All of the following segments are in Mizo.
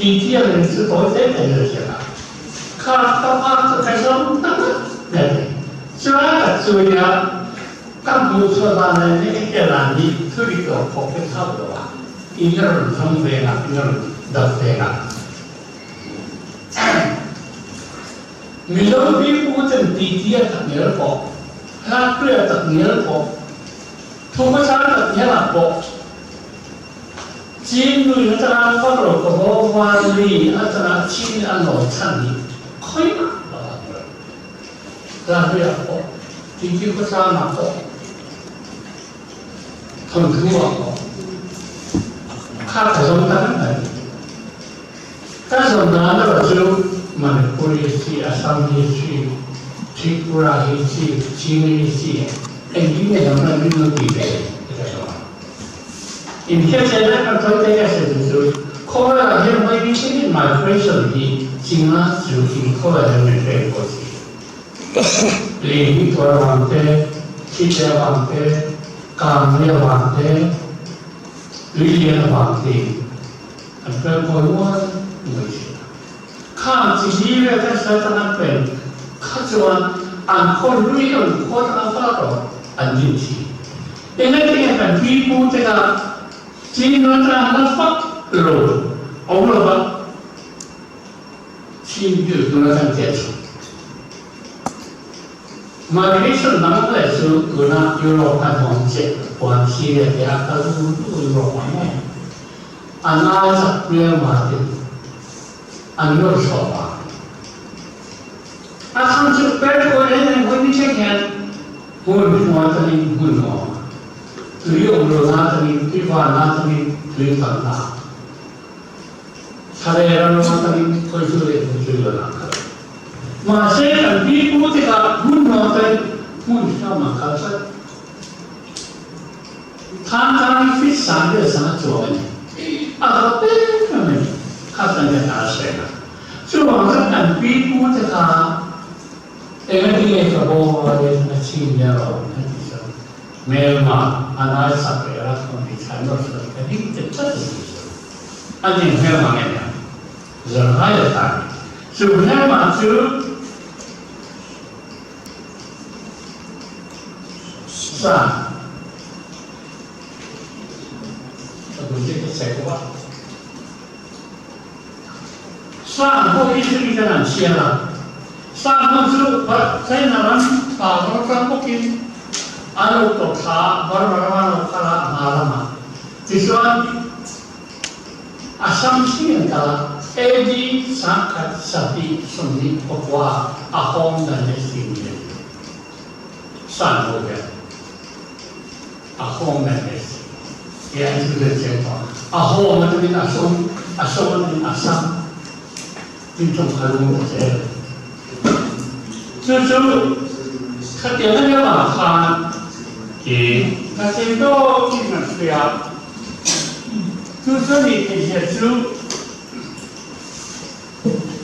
Titi a rin chu tawi te te in a ziak a, kha ka pa chu ka zawm ta ngat ngat a ni. Chulai tak chu nia ka hmuh chhuah dan leh ni ka hriat dan hi thu dik lo pawh ka chauh lo a, in a rawn zawng ve nga, in a rawn dap ve nga. Mizo pipu ten titi a takngial pawh, hla tui a takngial pawh, thu hmasa takngial ah pawh, Chin lui atanga Faro ka haw Vali atanga Chin a nawi chhan hi khawimah lo a hmu lo. Hla hluiah pawh, titi khawchangah pawh, thawnthu ah pawh kha ka zawm ta vek a ni. Ka zawm dan erawh chu Manipur history, Assam history, Tripura history, Chin history engkim nge zawm nan min lo ti ve ka zawm a. Inhriatchhe lai kan tawi te ka hre duh chu khawvelah hian vawi mi thlengin migration hi chinga chu in khawvel hian min hreng pawh si. Lei hi tuar vang te, thi te avang te, kang mei avang te, tui lian avang tein an hreng kawi mual mual thin a. Khang chi hi vel kan sawi atang an pen kha chuan an khaw hlui ang khua atanga far rawh an din thin. Engati kan pipu te kha chin atang la fak lo awm lo va chin bil tuna kan tiah chu. Migration dang leh chu tuna Europe kan hawn chiah puan Syria te a kal ru ru Europe ah maw a ngai chak hmel matin an nawr chhuah vang. A chhan chu petrol en eng hawi ni thleng hian hmun hmuh atangin hmun a awm a, tui awm lohna atangin tui vanna atangin tui kalna, thlaleh ram lam atangin khawi chu leh hmun tui lo lah kal. Mahse kan pi pu te kha hmun hmuh atangin hmun hrang an kal tlat. Thantlang hi fit sang vel sang a chuang a ni. A va pek reng a ni. Kha chuan hian a hre a. Chuvang chuan kan pi pu te kha engati nge ka bawng a leh na chin nia lo an ti chuan hmelma a nai sak leh a rawn ti thlai nawr chuan ka ding te tlat a ti chuan a ni hmelma nge nia zarngai a ta ni chu hmelma chu sa ka duh che ka chhe bawk a. Sang ho hi chu kan an chhiar a, Sang ho chu China ram Pawr atang bawkin a lo tawp thla a, Burma rama lo kal a, hma lamah. Tichuan Assam thleng an kal a, AD 1129 ah Ahom Dynasty ni a ni. Sang ho hian. A hawng mai mai si. He an thil vel chiang tawh a. A hawng atangin a sawm, a sawm atangin a sam tin tawng kha lung a zel. Chu chu khatiang a nia vang khan i ka thei tawkin kan hria. Chu chu a nih theih zia chu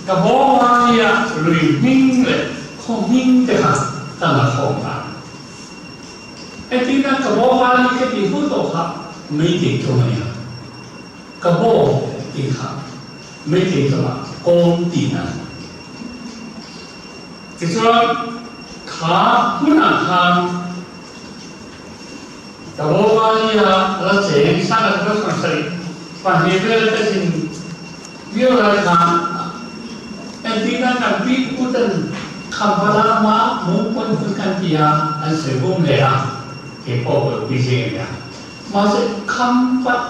ka bawng laia lui hming leh khaw hming te kha ka la khawm dan. Engtin a ka baw vali ka tih fo tawh kha meitei tlawm a nia. Ka baw tih kha meitei tlawmah kawm tihna a ni. Tichuan kha hmunah khan ka baw vali a la cheng sang a 72 vel ka zin viau lai khan Engtin a kan pi pu ten Khampala lama Mungpawn hmun kan ti a an sawi vum hle a, kei pawh ka lo pi zing a nia. Mahse Khampat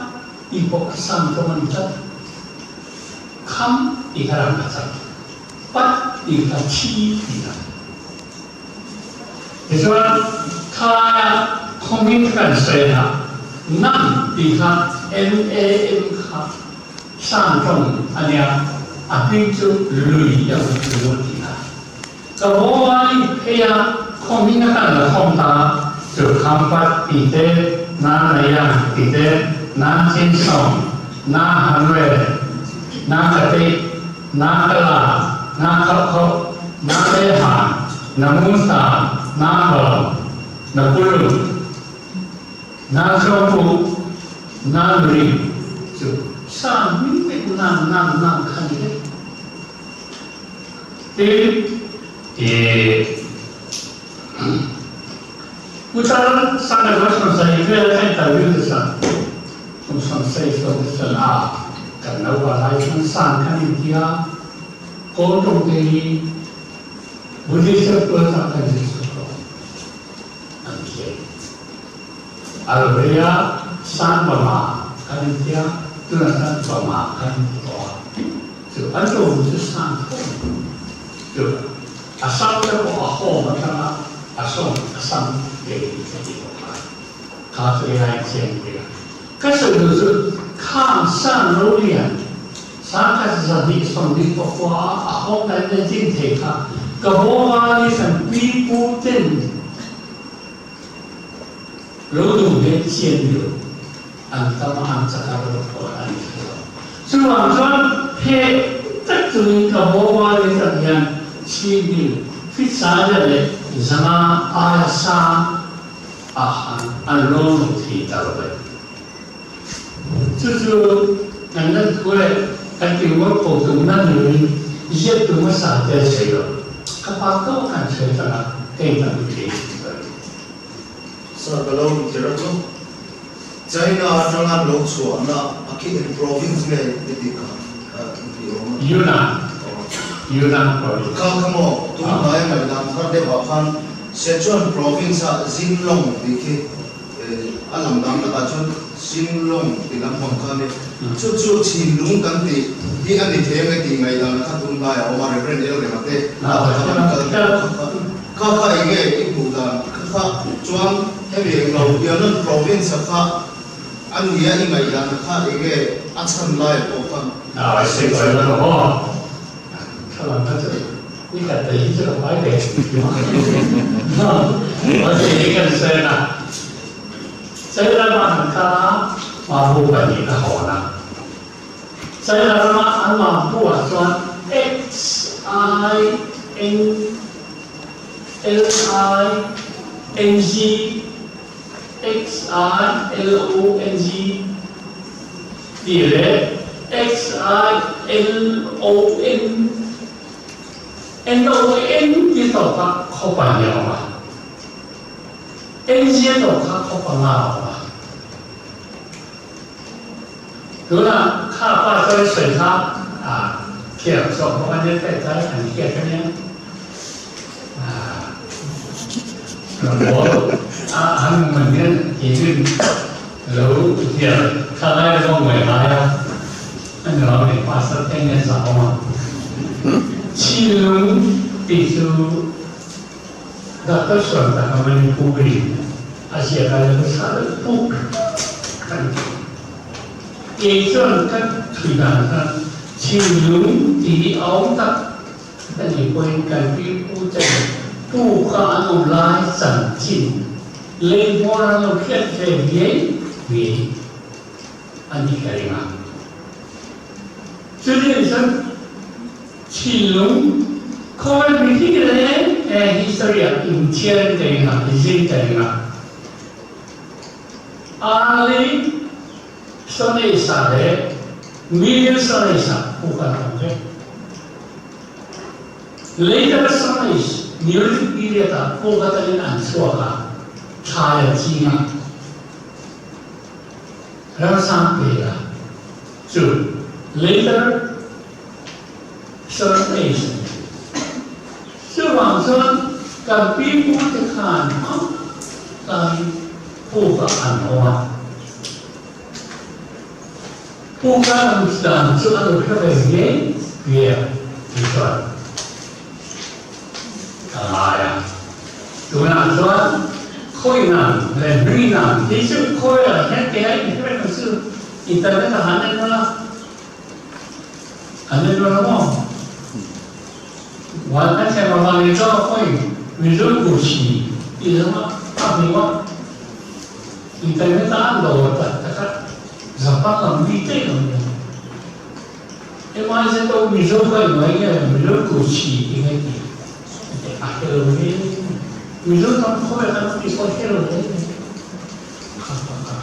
tih pawh a sang tlawm a ni tlat. Kham tih kha rang a chak, pat tih kha thi tih a ni. Tichuan thlaia khawngin kan sawi a, Nam tih kha NAM kha Sang tawng a nia, a hming chu lui a vut lu a ti a. Ka bawngvai phei a, khawngin a kan la khawm ta, chu Khampat tih te, Na Nayang tih te, Na Chin Sawng, Na Hanwe, Na Kateih, Na Kala, Na Khauh Khauh, Na Le Han, Na Ngun Sa, Na Kawng, Na Kulung, Na Zawng Pu, Na Luring cu sang hming vek. nang nang nang kha ni vek. Tin, ih Putar Sangha Sawmsai vel a interview te chuan kum sawmsai sawm te chuan a kan lo va lai chuan san kan intia Kawl tawng te hi Buddhist temple atang kan zir chhuak lo an ti. A lo rei a San Bama kan intia tunah chuan Bama kan inti tawh a chu an tawng chu san tho chu A sam te pawh a hawm atanga a sawm a sam ve hi ka ti bawk a, kha chu ei ai chiang pui a. Ka sawi duh chu khang san ro lian sangkhat 220 pakua a a hawm kan nen din thei kha ka bawng a ni kan pi pu ten lo duh ve chian deuh an tam a an chak a ro pawh an hre lo. Chuvang chuan he tak chungin ka bawng a ni tak hian chhingil fitsaia leh zanga aia sang ah han an rawn lo thei ta lo ve. Chu chu kan lan thu leh kan ti uar ko tumna ni loin ziak tu hmasa te an sawi lo. Ka pa tawk an sawi atanga kei tam thei ka ring. Sir, ka lo intir a chu. China atanga an lo chhuahna a khi eng province nge i tih kha i tih awm a? Yunnan, Yunnan province. Kha kha maw, tunhnaia ngaihdan thar deuhah khan Sichuan province a Xinlong tih khi a lang dang takah chuan Xinlong tih lampang kha a ni. Chu chu Chhinlung kan tih hi a ni thei ange tih ngaihdan kha tunhnaiah a awm a, Reverend Elrema te lakah khan an kal kha kha. Kha kha eng nge i hmuh dan? Kha kha chuan hemi eng lo Yunnan province a kha a nia i ngaih dan kha eng nge a chhan lai a pawh kha? A sawi sawi lo maw? Thlalak kha chu ni khat te hi chu ka hmai ve mahse hi kan sawi a, China ramah an kal a, Mabu pahnih a hawn a. China rama an Mabu ah chuan XIN L I N G X I L O N G tih leh X I L O N N O N tih tawh kha khaw pahnih a awm a, N G a tawh kha khaw panga a awm a. Tunah kha pa chuan sawi kha a thiam zawk bawk a nia teh tlai an hriat a nia. Rawngbâwl a han man hian thinrim lo hnial kha lai rawng ngawi ngai a, a ni lo ni pastor te hian zah awm a. Chhinlung tih chu Doctor Suantak a Manipuri a ziak a lo thla deuh puk kan ti. Kei chuan ka thui dan khan Chhinlung tih hi a awm tak. Ka nih pawhin kan pi pu ten pu kha an awm lai chanchin lei hmawr an lo hriat ve viai viai a ni ka ring a. Chutiang chuan thinlung khawvel mihring reng he history ah inthian ka ring a, zin ka ring a. Early Stone Age ah leh Middle Stone Age ah pu kan awm vek. Later Stone Age, Neolithic period ah puk atangin an chhuak a, thlai an ching a, ramsang pe a, chu Later Stone Age a ni. Chuvang chuan kan pi pute khan hmang tlangin puk ah an awm a. Pu Karam dan chu a lo hre ve ngei nge tih chuan ka ngai a. Tunah chuan khawihnam leh hnuihnam tih chu khawiah hian kei a inhre vek ang chu internet ah han en ula han en ula maw? Van ka thlen avang ni chuan khawi Mizo kuhchi tih zawng a hmu a. Internet a an dawr tak tak a, Japan lam mi daih lo nia. MIZO Mizo ka in mai nge Mizo kuhchi tih nge tih a hre lo hle. Mizo tam khawvel kan ti pawh hre lo hle. Kha kha kha.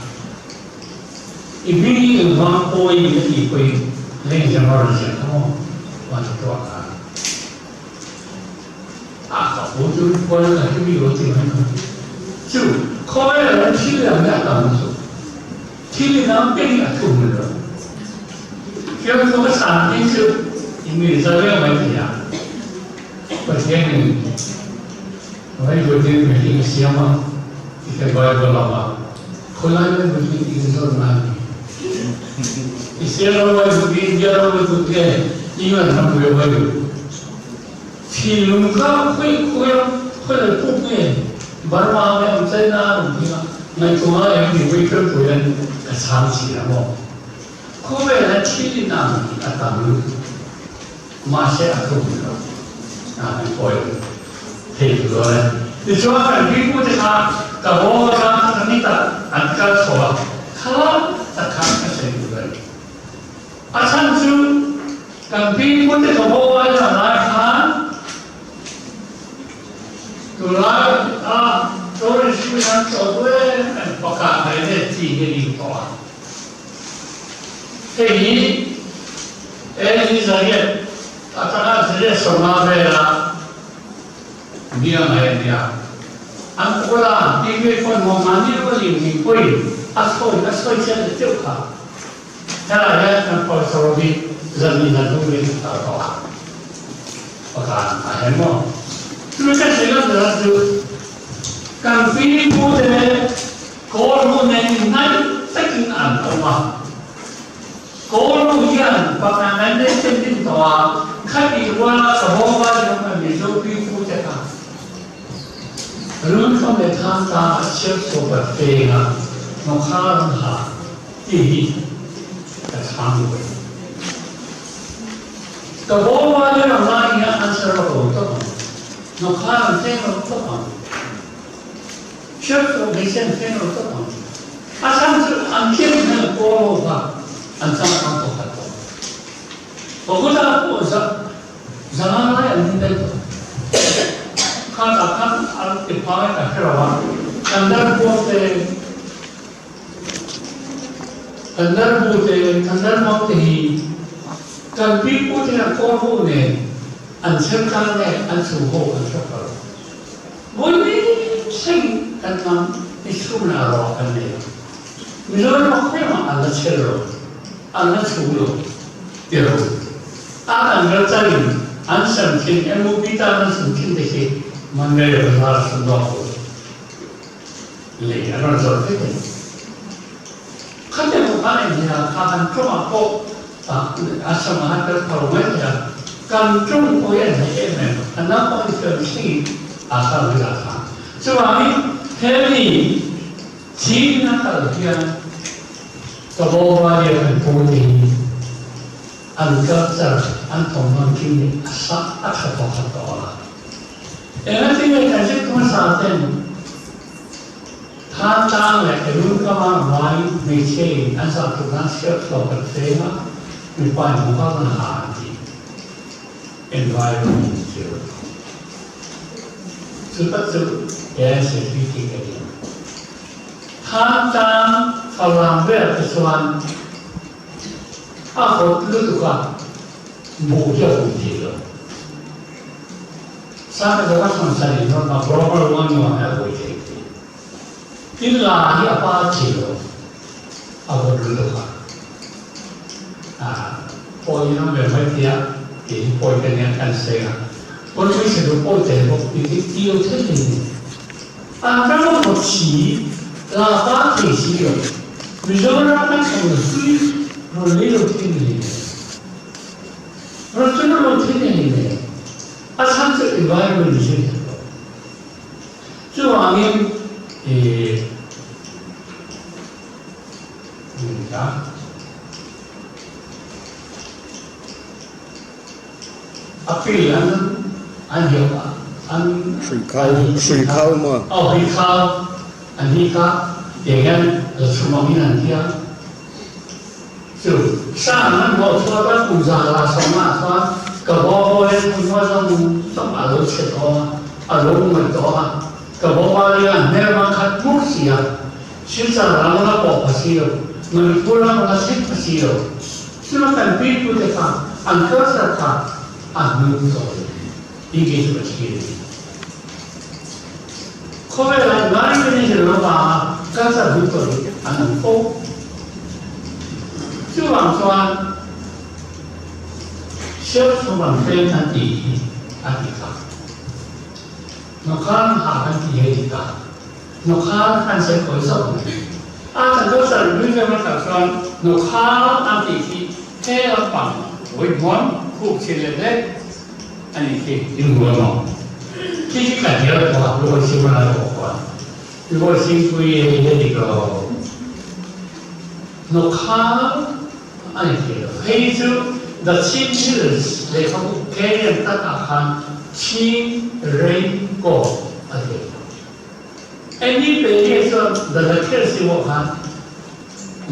I hming hi engvang pawi ka tih pawhin. 另一些猫儿些，哦，完就多啊。啊，我就关了，这个有点那个，就后来人听了那当时，听了那病也出来了。就是说个产品就因为这个问题啊，我天你，我有点没这个想嘛，一个外国老嘛，后来那不是一个说嘛，一些老外不给，一些老外不给，因为他们不会。thì lùng khá khuy khuy khuy là cũng nghe bán hoa em chơi na cũng thế mà ngày chúng em thì quy chuẩn của em là sáng chỉ là một khu về là chi nào là tạm mà sẽ là không được à thôi thì rồi thì cho phải đi mua thì ha cả bố ra thằng nít ta ăn cá sổ khá ta khá cái gì rồi à sang chú cần đi mua thì cả bố là lại khá 来啊，做人虽然做对，不敢来这几个领导啊。第一，哎，你这个，啊，大家直接送阿来啦，你要来的啊。啊，不啦，你别看我嘛，你个人民贵，啊，所以啊，所以现在就卡，再来呢，咱报收的人民的努力达到啊，不敢啊，什么？因为这谁个是就，跟飞机的高路呢，那这个安多嘛，高路一样，把咱们的先进多啊，看比我什么我就们民族皮肤这个，人他们他打小说的飞啊，我看哈，第一，在长尾，个我就让那一样安生了我的。nó khá thế nó tốt hơn trước tôi thấy xem thế nó tốt hơn à sang sự ăn kiêng hay là cô và ăn sang ăn tốt hơn tôi có ra cô ra ra lại ăn đây khá là khá ăn cái phá cái cái rồi ăn đan cô thế ăn đan cô thế ăn đan cô thì cần biết cô thế là cô cô này anh xem ca này anh chủ hộ anh cho cậu mỗi sinh anh làm đi xuống nào rồi anh này mình nói nó khỏe mà anh là chết rồi anh là chủ rồi điều anh anh ra đình anh xem thiên em muốn biết anh xem thiên thì khi mà người là là nó lấy anh nói rồi thế này khát một cái này thì là khát anh cho mà cô à anh xem mà anh được thầu mấy thì 跟中国人的们，那帮个去啊，上去了哈，是吧？你天里，其那个天，个波波也很多的，按个这按同样听的，啥啊太多太多了。哎，那这个感觉多少天？他当然如果嘛，万没钱，按啥都拿小小个钱嘛，没办法嘛，哈。Environment zero. Sebab tu, ya seperti ini. Hantam falam ber kesuan, aku lu tu kan, bukan bukti lo. Sampai ke pasang saya, nak global warming apa boleh. Inilah dia apa cilo, aku lu tu kan. Ah, poin nombor berapa? 也播一个两看谁啊？我最喜欢播这个，你你有听听？啊，那么我起，喇叭挺稀有，你说让他从水，我没有听见，我真的没听见你。啊，上次另外一个女性，这方面，诶，嗯啊。Apil an an hiểu an 水沟嘛。哦，水沟，安水沟，点样就出毛病难听。就上门我说的工厂啦，什么说，个包包咧，我说从阿罗切多啊，阿罗没多啊，个包包咧，那嘛看不起啊，现在人那包不起了，我们不让他吃不起了， Chuma kan pipute kha an culture kha a hnung tawh lo tih kei chu ka thlir a ni. Khawvelah environment lam avanga culture hnung tawh hi an awm fo. Chuvang chuan Sialchhum an peng kan tih hi a dik a. Hnawkhan ha kan tih hi a dik a. Hnawkhan kan sawi kawi zauh mai. A kan culture museum atang chuan hnawkhan an tih hi he lampang vawi hmuam khup chin leh hlek a nih khi in hmu emaw? Khi khi kan hel tawh a, Luawi Sing lai pawh khuan Luawi Singpui hei hi a dik lo. Hnawkhan a ni thei lo. Hei chu The Chin Hills lehkhabu Canyon takah khan Chin Raincoat a ti. Andy Perrier chuan The Lakhel siwah khan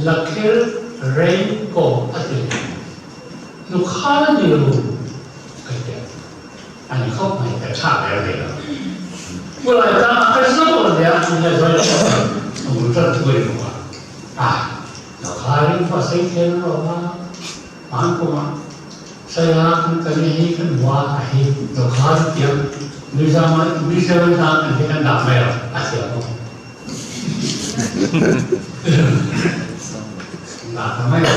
Lakhel Raincoat a ti leh. Hnukhal a ni lo ka ti a, a ni khawp mai ka tha ber ve lo. Pu Laitanga ka zawh leh a an la zawi tawh a bul tan thuai bawk a, a Lakhal in fa sei thian a rawh a, hman kumah Saya kan kal i hei kan hua a hei Lakhal tiang Mizoram tlang an hi kan dah mai lo a thiam lo. Dah ta mai lo.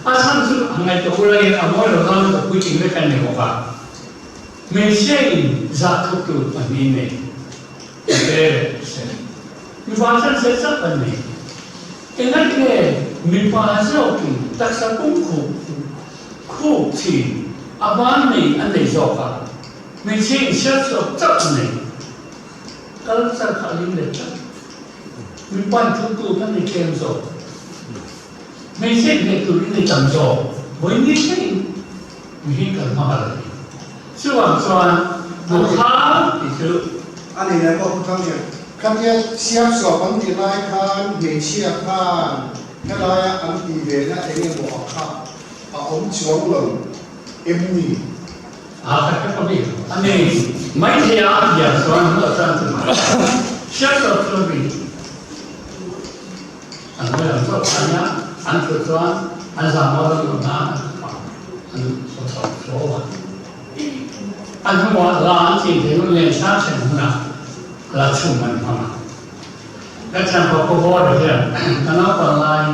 A chhan chu a ngaihtuah ula in a mawi lo zan ka puitling vek kan ni bawk a. Hmeichhia in zah thup tur pahnih nei ve se. Mipa chuan se chak an nei. Engati nge mipa zawkin taksa pum khup khup thin a ban nei an nei zawk a, hmeichhia in sial chhuak chauh an nei. Culture kha a lim let tlat. Mipa in thup tur kan nei tlem zawk. Hmeichhia in hneh tur in nei tam zawk. Vawi ni thlengin mihring kan hmang a la ni. Chuvang chuan Mukhar tih chu. A ni leh pawh Puthang hian khatia siamsuap an tih lai khan hmeichhia khan helaia an tih ve na eng emaw a kha a awm chuang lo em ni? A ka hre ka bik a ni maithei a hian chuan hmuh chuan chu mai siamsuap chu a bik an hawi ang chauh kha nia an thut chuan an zam rual an awm na an haw chho thlawm a. A hnuah la an tih ve hun len sang thlen hunah la chhum an hmang a. Ka thianpa Pu Vawra hian ka naupang laiin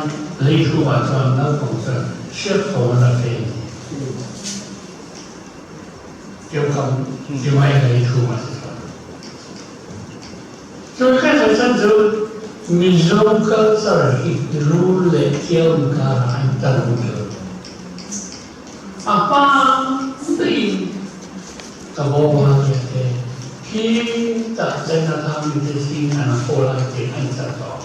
lei thu-ah chuan naupang chuan hriat tho an la fei a ni. Tiangkam ti mai lei thu-ah te chuan. Chu kha chu chan chu Mizo culture hi rul leh tiau inkarah an tal lut lo. A hma daih ka bawma leh te khi tah chen a thang mi te zing an hawl ang tih an chak tawh.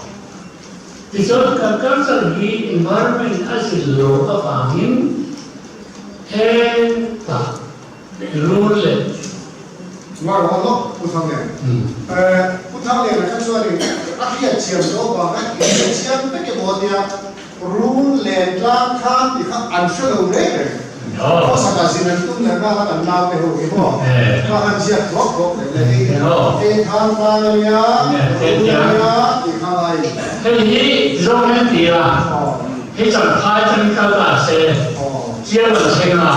Tichuan kan culture hi environment a zir lo avangin hetah rul leh Mar haw lawk Pu Thanglian. Pu Thangliana kha chuanin a hriat chiam tawh avanga inhre chiam vek emaw a tia rul len tlang khan tih kha an hre lo reng reng. Khawsakah zin an tum leh nghal a kan naute ho hi maw kha han ziak thuak thuak leh leh hei hei thang tlang a nia rul a nia tih kha ngai. Hei hi Zoram ti a, hei Champhai atangin kal ta se, Chiang an thleng a.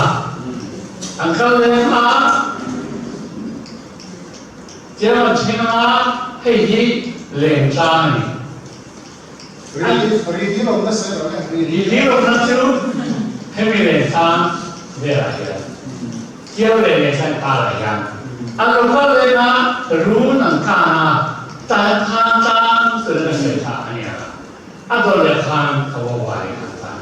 An kal leng a, tiang an thleng a, hei hi lengtlang a ni. Ridilawmna chu hemi lengtlang velah hian, tiang leh lengtlang karah hian an lo kal leng a, run an kan a, tan khan tlang chu an sawi thla a nia. A dawr leh khan ka bo vai a tan.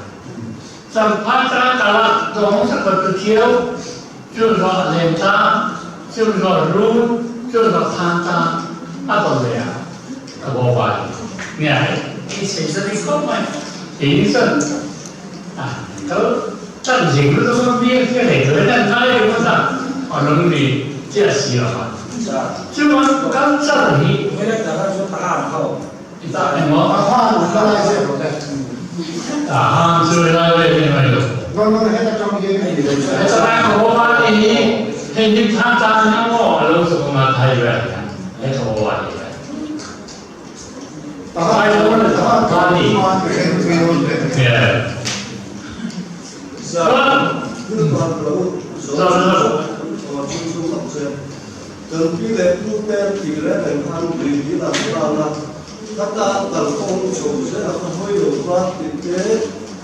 Champhai tlang kal a dawng sakawt tu thiau, chulhlawh a lem tlang, chulhlawh rul, chulhlawh than tlang a dawr leh a ka bo vai nge i sei za ni khawp mai tiin chuan a kal tan zing lutuk a bia khi a nei tur in an ngai ringawt a a lung ni chiah si lo a chuan culture hi Kan pi leh pu te tih reng reng khan lui dil an tan a, khata kalkawng chho zel a kha hawi lo va tih te,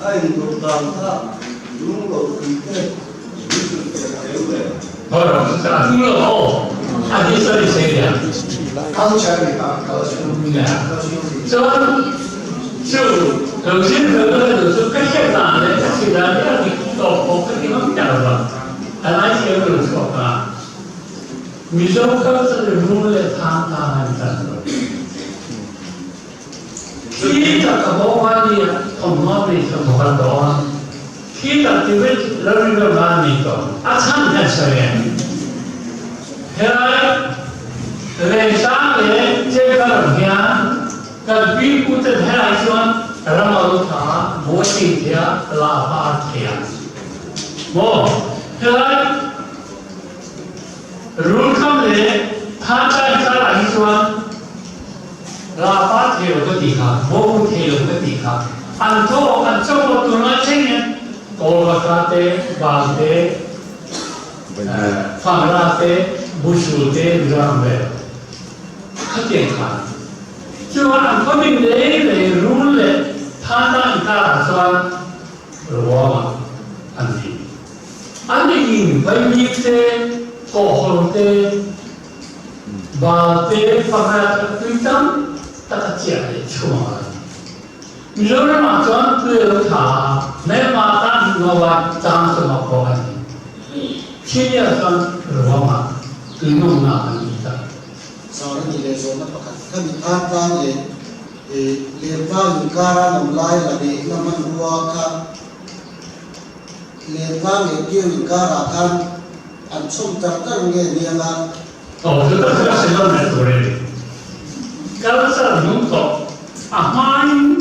a indur dan kha lung lo tih te min hrilh fiah thei le. Culture ni ta, culture. Chuan chu lo zir ve na chu chu ka hriat dan leh ka chhi dan hi a dik tawp pawh ka ti ngam miah lo va, a lai thiam lo chhuak a. Mizo culture hi rul leh thang tang a ni tan lo. Khi tak ka bawk a ni a, thawmhnaw nei thawm bawk an dawn. Khi tak ti vek lo ri lo la ni tawh. A chhan hian sawi em? Helai Lensang leh Chengkaram hian kan pi pu ten helai chuan ram a lo tha a, buai thei thei a, la par thei a. Maw? Helai Rulkham leh Thantlai karah hi chuan Rapa thei lo ka tih kha, Bo thei lo ka tih kha, an thaw an cho lo tunlai thleng hian Kawlvaka te, Bang te, Fangra te, Busul te, Mizoram vel khatiang khan chuan an khawmin lei lei rul leh Thantlang inkarah chuan ruangah an ni. An in vaimim te, kawhhawr te, bal te, fangra te tui tam tak a chiah leh chhuang a ni. Mizoram ah chuan tui a lo tha a, hmelma tan hnu a chang sawma pawh a ni. Chini ah chuan ruangah tui nawmnak an ni ta. Sar a nih leh zawhna pakhat kha mi khan tlang leh lentlang inkara lam lai la neihna hmanrua kha Lentlang leh Piau inkarah khan an chhawm tar tar nge niang a. Aw chu tak chu a si lo mai tur a ni. Culture nung tawh a hmain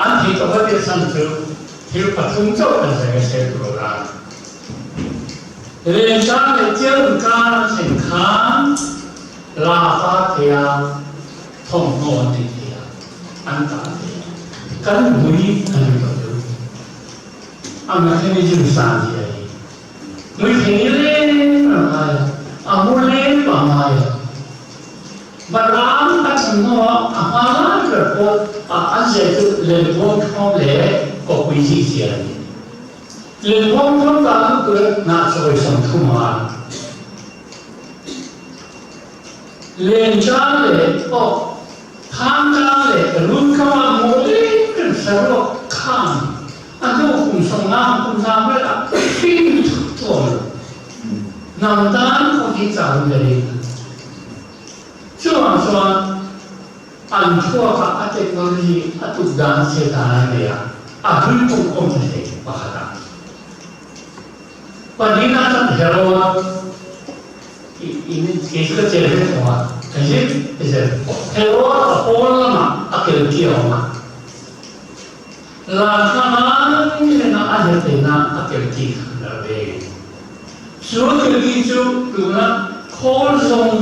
an thei tawh a tia chhan chu thil pathum chauh kan sawi a sawi tur a. Lentlang leh Piau inkar an thlen khan Lapa thei a thawmhnaw an nei thei a, an tah thei a. Kan mui an ri tawh lo. A mechanism san zia hi hmuithing i leng a ngai a, a mu leng pah a ngai a. Balam a chhan hnuah a hma lai ber pawh a an zia chu lenbuang thawm leh kawpui zik zia a ni. Lenbuang thawm tan luh tur hnah chawi 30 a ngai. Lenchang leh awk Thangtlang leh Runkam ah mawi kan saruak khan a hnu kum 50 kum za vel ah hring thut tuam lo. Hnam tan khaw hi chau ber in a Chuvang chuan an thluak ah a technology a tuk dan che dan a nei a, a hlui pawh awm thei pakhat ah. Pahnihna chuan Herod in kei chu ka chel vek tawh a, ka zir ka zir. Herod a pawn lamah a kel ki a awm a, Lalthla ngai renga a zir theihna a kel ki kha kan dah ve. Chu kel ki chu tuna khawl zawng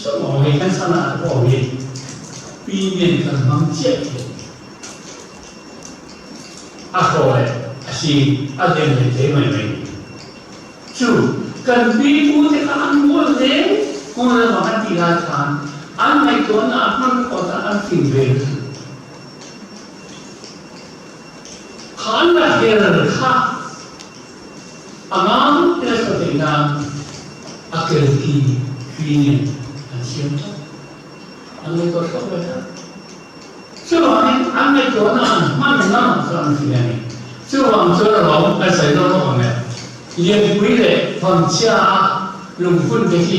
zawng awm hi kan sana te pawh awm hi pi nen kan hmang chiah thei. A hlawh leh a si a lian leh thei mai mai ni. Chu kan pi pu te kha an mual hle ngawl avang a tih lai khan an ngaihtuahna a hman khawt a an fing ve lutuk. Kha an la her kha a ngang te a saw theih nan a kel ki pi nen an siam tlat. An ngaihtuah thlawk ve tlat. Chuvangin an ngaihtuahna an hman lamah chuan an hria a ni. Chuvang chuan alawm kan sawi dawn bawk ang e. Lianpui leh Vangchhia a lungphun te khi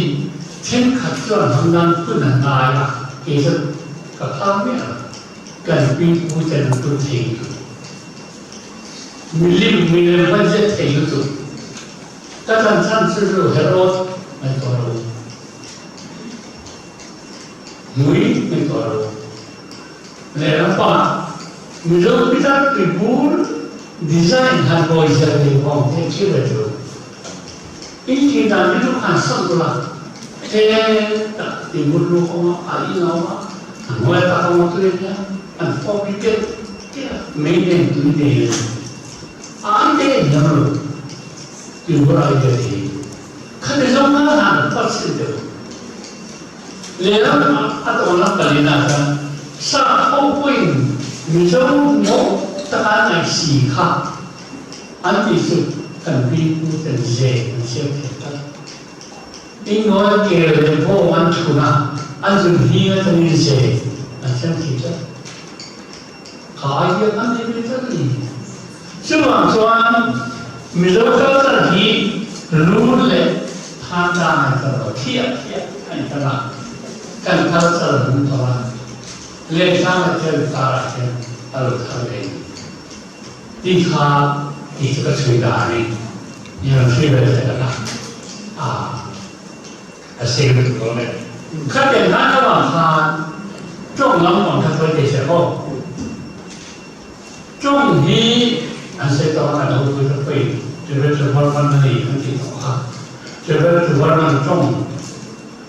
thenkhat chuan hamdan phun an ngai a, kei chuan ka phak miah lo. Kan pipu ten an phun thei lutuk. Milim milem hman ziat thei lutuk. Ka chan chhan chu chu Herod ngaihtuah lo. Mui min tuah lo. Lehlam pangah Mizo pitar tuibur design han mawi zel ding kong te thil a ṭul. In thil dan hi lu khan samh ula, he tak tuibur lu kong ah a inn a um ah a hnuai tak a um tui nia an fawp i kelh kelh mei nen tui te in an te hiam lo. 丢过来一个题，看你说那哪不是的，连阿东那本来那个上后背，你说我大家来洗卡，安迪是很比不的热，很些的。因为给人破完出啦，按住你那种热，很些的。好，也安迪在这里，就往说，米罗高这里，如来他那个天天看到了，看他这很多了，连上了天打了天，到了他的，你看你这个吹打的，你要吹来这个了，啊，谁不多嘞？看见他那往他，众人往他说这些后，众一，俺谁到那都不是会，这个是我们的一个地方啊，这个是我们众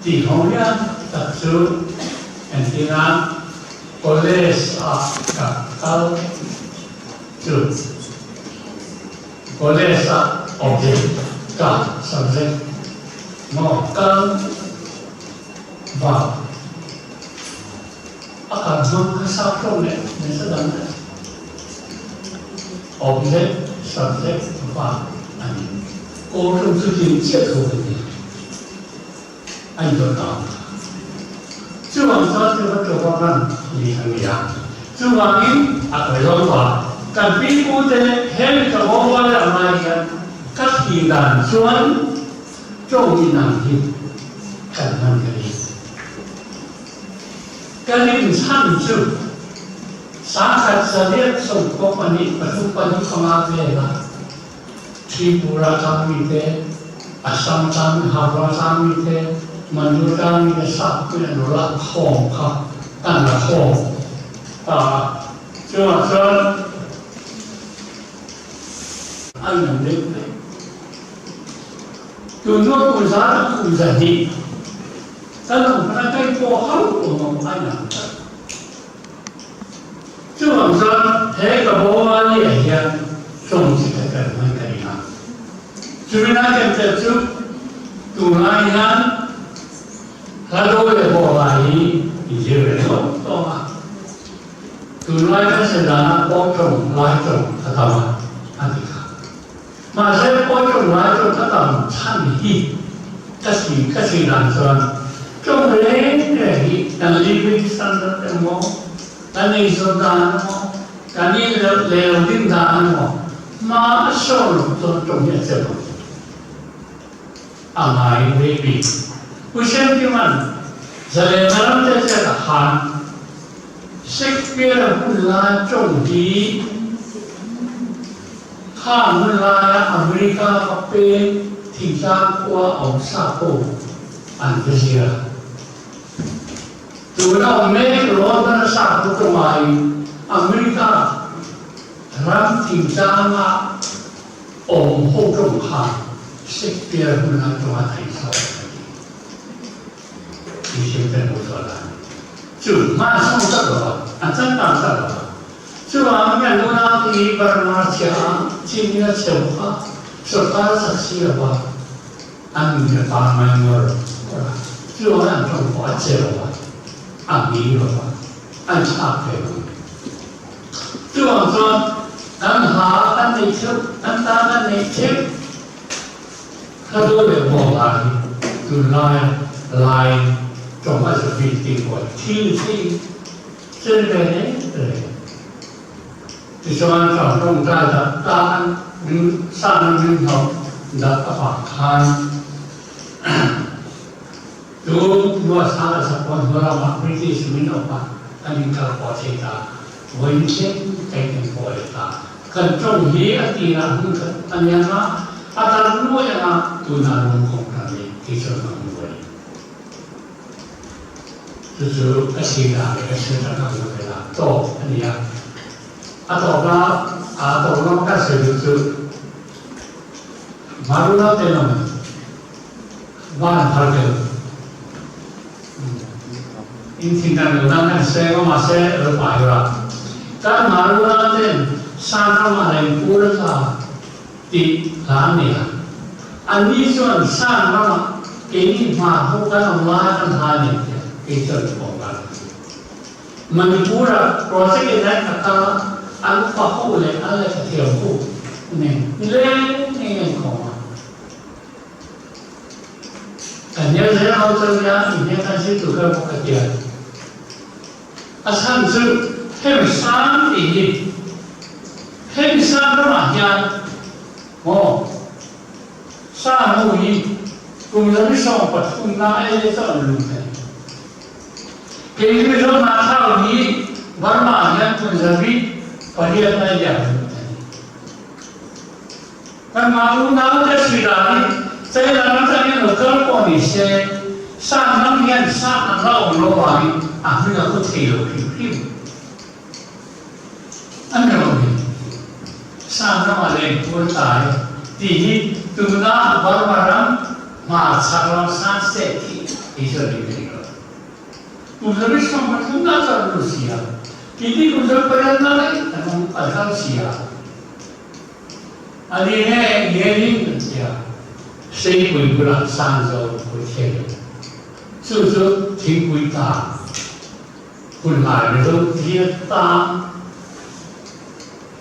地方呀，特殊，人家college啊，高就college啊，object 加 subject，我跟话，啊，咁样三种咧，你识得咩？Object, subject, verb，各种之间接触的，按照讲，就往说这个做法呢，你很呀，就往因啊，为了话，但并不的很个方法来嘛呀，各地难转，终于难去，干那个的，跟你唱就。สาขัดเสลียส่งพวกอันนี้ประทุปันขมาเวลาทีปุระธรรมิเตอสัมตังหาราธรรมิเตมนุษย์มีสัพเพอนุรักษ์ของเขาตั้งละของจังหวัดอันนั้นเล็กตัวนู้นกุศลกุศลดีแต่หลวงพ่อใจโกหกตัวมันอันนั้น就往说，那个波啊也一样，总是在干嘛干嘛。就是那个在做，做那样，他都会波啊伊，以前没有多嘛。做那个是拿波种来种，他干嘛？他就看，马上波种来种，他当参与，这是这是难说，种人的，但你别上的么？但你说干么？但你留定干么？马上做重要这个，啊，来未必。为什么嘛？在咱们这个行，识别不来种地，看不来อเมริกาเป็นที่สร้างกว่าเอาซาโกอันเดียตัวเราไม่รู้ว่าซาโกตัวไหนอเมริการัที่สร้างองค์ผู้จงขาสิเปียบุญนาตัวไทยสองที่เชื่อเป็นบุตรละจุดมาส่งสักหรออันจันตามสักหรอจุดว่าเมื่อรู้นาทีบรมาเชียจีนเนี่ยเฉียวข้าสุดท้ายสักเสียว่าอันนี้ปาไม่เมื่อจุดว่าอันจงขอเจ้าว่าอันนี้ว่าอันชาติจุดว่าอันหาอันนี้ชุดอันตาอันนี้ชุดเขาดูเลยบอกอะไรดูลายลายจงว่าจะมีตีกว่าที่ที่这个呢，对，就说找中在的大安明上明头的法看，ดูว่าสารสัพพะเรามาไม่ที่สมิงออกมาอันนี้ก็พอใช้ตาวันเช่นใจเป็นพอตากันจงเฮียตีนะหุ่นกันอันนี้นะอาจารย์รู้ยังนะตัวนั้นของเราที่จะมาดู就是个时代个时代个问题啦，做อันนี้啊，啊做啦，啊做啷个是就是มารู้แล้วเต็มบ้านพักเดียว因此呢，有当看生我嘛生而白啦，但马路那边山上嘛来过了啥的哪里啊？ Anni chuan sang ramah keini hma ho kan awm lai an ha a ni tia kei chuan ka pawm nghal a. Manipur-a project in an khat a, an upa ho leh an lehkha thiam ho nen nileng ngei an khawm a. Kan hnial zel ho chuan nia inhnial kan zir tur kha bawk a tia. A chhan chu hemi sang tih hi hemi sang ramah hian maw sang ho hi kum 130 na ei leh chuan an lung thei. Kei Mizo hnahthlak hi Burma ah hian kum 800 na ei leh an lung thei. Kanmah unaute sui dan hi China ram atangin lo kal pawh ni se, sang ram hian sang an la awm lo vangin a hming a pu thei lo hrim hrim. A ni lo hi. Sang ramah lengpur tlai tih hi tuna Burma ram hmarchhak ram Shan State hi kei chu a ring thei lo. Kum 130 na chuan an lut si a, keini kum 800 na daih an awm an kal si a. A ni nge ngenin an ti a, Seipui bulah Sanzo pui thei lo. Chu chu thingpui tlang hun lai Mizo tia tlang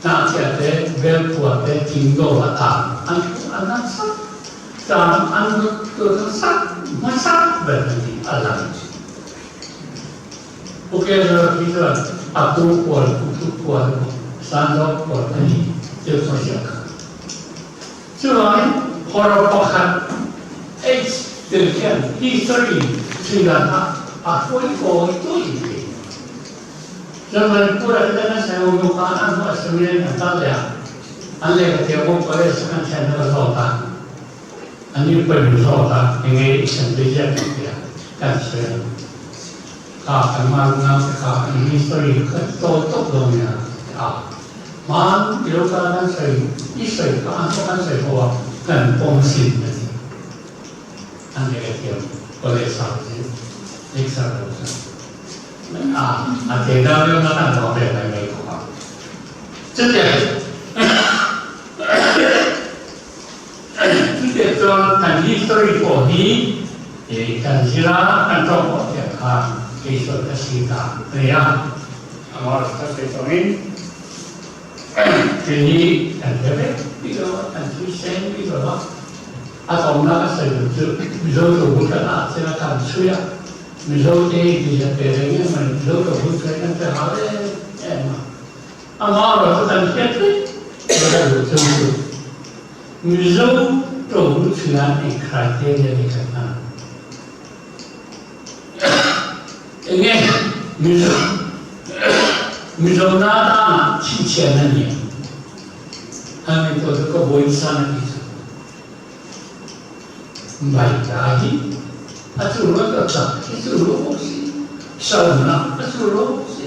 hnahchhiah te, belpua te, thingdawl a tlang an an han sak tlang an lut sak hmasak ber a ni a lang. Pu Kezar hi chuan a pu kual, pu thu kual emaw Sanzo kual a ni tih a sawi ziah kha. Chuvangin hawrawp pakhat H tel hian history chhui dan kha a hruai kawi tawih thei. Chuan Manipur-ah te chuan an sawi ho khan an hmuh a sawiin an kal leh a, an lehkha thiam ho college an thlen hnu a zawt a. An ni pawimawh zawk a, enge i thlen ve ziak ang tia kan sawi a. Kha kan hmanna te kha an history kha tawi tawp dawn nia ti a. Hman i lo kal kan sawi, i sawi kha an pawh kan sawi ho a, kan pawm sin a ti. An lehkha thiam college ah te lecture lo chuan a a te deuh deuh na kan ruah ve mai mai bawk a. Chutiang Chutiang chuan kan history pawh hi kan zir a, kan tawng pawh tiang khan kei chuan ka si ta a ni a. Amah ka sawi tawngin thil hi kan hre vek bik lo a, kan thui seng bik lo a. A tawngna ka sawi duh chu Mizo tobul kan ah chena kan chhui a, Mizo te hi tihzat ve reng em mai, Mizo tobul chhui kan pe hau em em a. Amah erawh chu kan hriat vek lo a duh chung chu Mizo tawng chhunah eng criteria nge kan hman? Enge Mizo Mizo na danah chhinchhiahna ni ang? Han ngaihtuah chu ka buai nasa na tih chu Mai ta hi a chu rual ka chak hi chu rual bawk si, sauna a chu rual bawk si.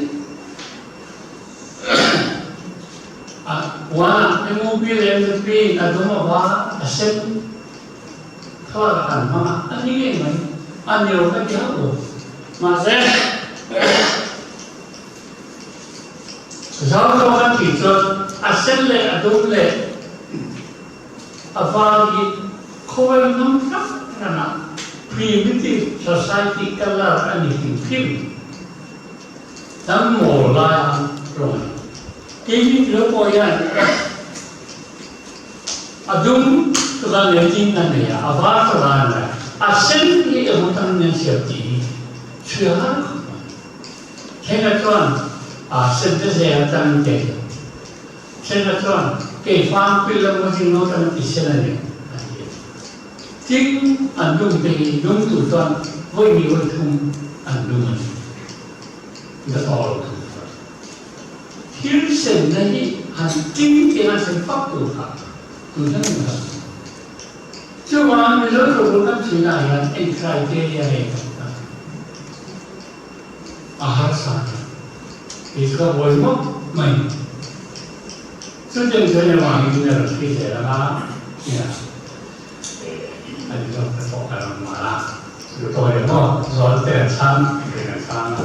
A puanah MOP leh MZP in a dum a var a sen thlalak an hmang a, a ni ngei mai, a ni lo ka ti hauh lo. Mahse, zau zawk an tih chuan a sen leh a dum leh a var hi khawvel hnam hrang hrangah primitive society colour a ni hrim hrim. Hnam mawl lai ang rawn keini lo pawh hian a dum chuan leh ding a nei a, a var chuan a nei a, a sen hi emaw tan nen siam tih hi chhui a har khawp mai. Thenga chuan a sen te zel atangin kei lo. Thenga chuan kei fang pil emaw zing lo tan ti sen a ni a ti a. Tin, an lung te hi lung tur chuan vawi hnih vawi thum an lung a ni. The all tur chuan thil senna hi han ting tiang an sen fak tur kha tun hian min han hmu. Chuvangin Mizo tobul kan chhuina hian eng criteria nge kan hman? A harsa a ni. Kei chu ka buai ngawt mai. Chutiang chuan avangin min rawn hri zel ang a, nia. An zawng te pawh kan rawn mal a, chu tawh leh maw, zawn te an chhang, eng an chhang a.